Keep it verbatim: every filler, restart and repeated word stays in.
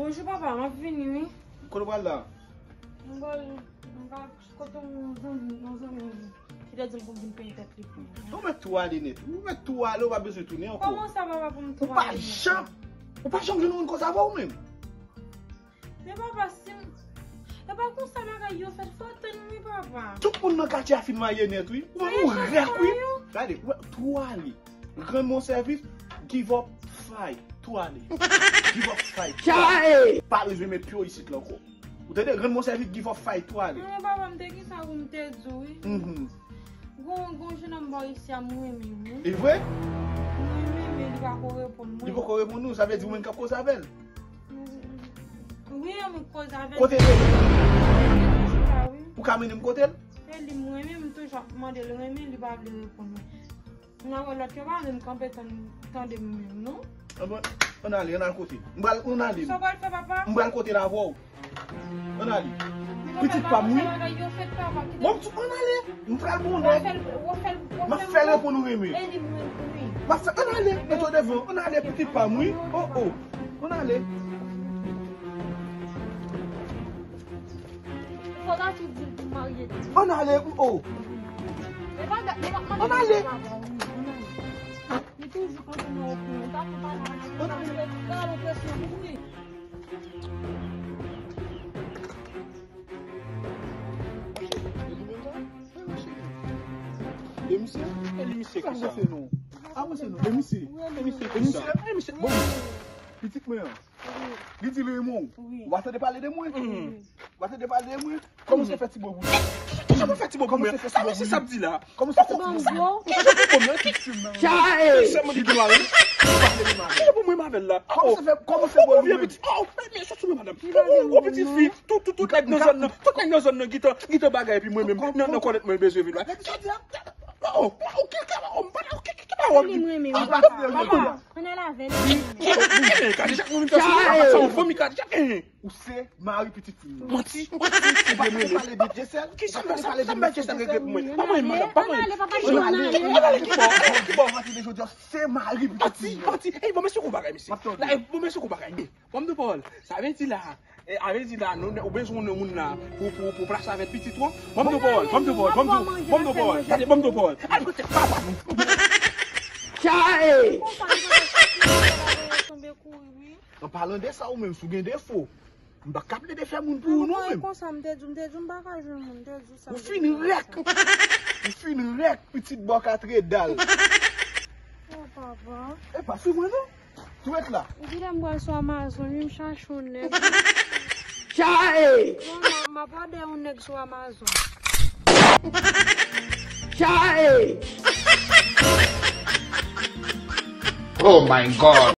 Bonjou papa, m ap vini wi. Kote w pral la? M pral, m pral kote yon zanmi, yon zanmi ki te di m pou m vin peye tèt li pou mwen. Ou mèt tou ale nèt. Ou mèt tou ale, ou pa bezwen tounen ankò. Kòman sa papa pou m tou ale nèt? Ou pa janm, ou pa janm jwenn yon moun konsa avè w menm. Men papa, si m, e pa konsa bagay yo fèt, fò w tann wi papa. Tout moun nan katye a fin marye nèt wi. Ou menm ou rèk wi. Gade, ou tou ale. Rann mwen sèvis, give up fight. Tou ale. Give up fight. Chae! Pa bezwen met pye w isit la ankò. Ou tande? Rann mwen sèvis, give up fight. Tou ale. Non, papa, m te gen sa pou m te di w wi. Mhm. Gon, gon jennonm bò isi a m renmen wi. E vre? M renmen, men li pa ko reponn mwen. Li poko reponn ou, sa vle di ou menm k ap koze avè l? Wi, m koze avè l. Kote l ye? Li toujou la wi. Ou ka mennen m kote l? Se li m renmen, m toujou ap mande l renmen, li pa vle reponn mwen. M nan wè lòt yo pa vle m kanpe tann, tande m menm non. Ann, ann ale, ann al kote l. M pral, ann ale. Sa w pral fè papa? M pral kote l avè w. Ann ale. Pitit pa m wi. Bon, ann ale. M pral bon nèg. M ap fè l reponn ou renmen. M ap fè, ann ale. Mete w devan. Ann ale, pitit pa m wi. Oh, oh. Ann ale. Fò w ta tou di l pou m marye tou. Ann ale, oh. E pa dat, men m ap mande. Ann ale. Li toujou kontan nan opinyon. Sa pou pa nan opinyon. Ann ale. Sa nan presyon pou li. E li menm sa? E misye? E li misye ki sa? Avanse non. Avanse non. E misye? E misye ki sa? E misye? Bon, pitit mwen an. Li di l renmen w. Wi. Ou pa tande pale de mwen? Wi. Ou pa tande pale de mwen? Kòman se fè ti bò pou li? Kijan pou fè ti bò pou mwen? Sa mesye sa ap di la? Kòman se fè ti bò pou mwen? Kijan pou mwen? Ki ti mwen? Chae! Sèlman li gen mari. Kijan pou mwen avè l la? Kòman se fè, kòman se bò pou mwen? Oh, men, men, sòti mwen, madanm. Oh, oh, pitit fi. Tout, tout, tout nèg nan zòn nan. Tout nèg nan zòn nan gentan, gentan bagay epi mwen menm. Nan, nan kòlèt mwen bezwen vin la. Oh, oh, ki, ki, oh, m pa la, ki, ki, ki pa wè m. Li renmen, wi, papa. Papa. Ann al avè l. Kadejak, nou vin fè sou mwen, sa yon fanmi Kadejak. Ou se mari pitit fi m nan. Manti, manti. Ou pa tande pale de Dyesèl? Kijan sa, sa bay Dyesèl regle pou mwen? Pa mwen, madanm, pa mwen. Ann ale, papa, ann ale. Ann ale, ki bò, ann ale, ki bò w rantre de jodi a, se mari pitit fi m nan. Manti, manti. Ey, bon, mesye, kou bagay, mesye. Bon, mesye, kou bagay. Bon, m di pawòl. Sa vle di la, e, a vle di la, nou, ou bezwen yon moun la pou, pou, pou plas avèk pitit ou an? Bon, m di pawòl, bon, m di pawòl, bon, m di pawòl. Gade, bon, m di pawòl. Al pran tèt papa nou. Chae! An palan de sa, ou menm, si w gen defo, m pa ka plede fè moun pou ou non menm. Konsa, m te di, m te di, m pa ka jwenn moun, m te di sa. Ou fin rèk. Ou fin rèk, pitit bò katre dal. Oh, papa. Epa, sou mwen non. Tou ret la. Epi lè m pral sou Amazon, wi, m chache yon nèg. Chae! Non, non, m ap òdè yon nèg sou Amazon. Chae! Oh my God!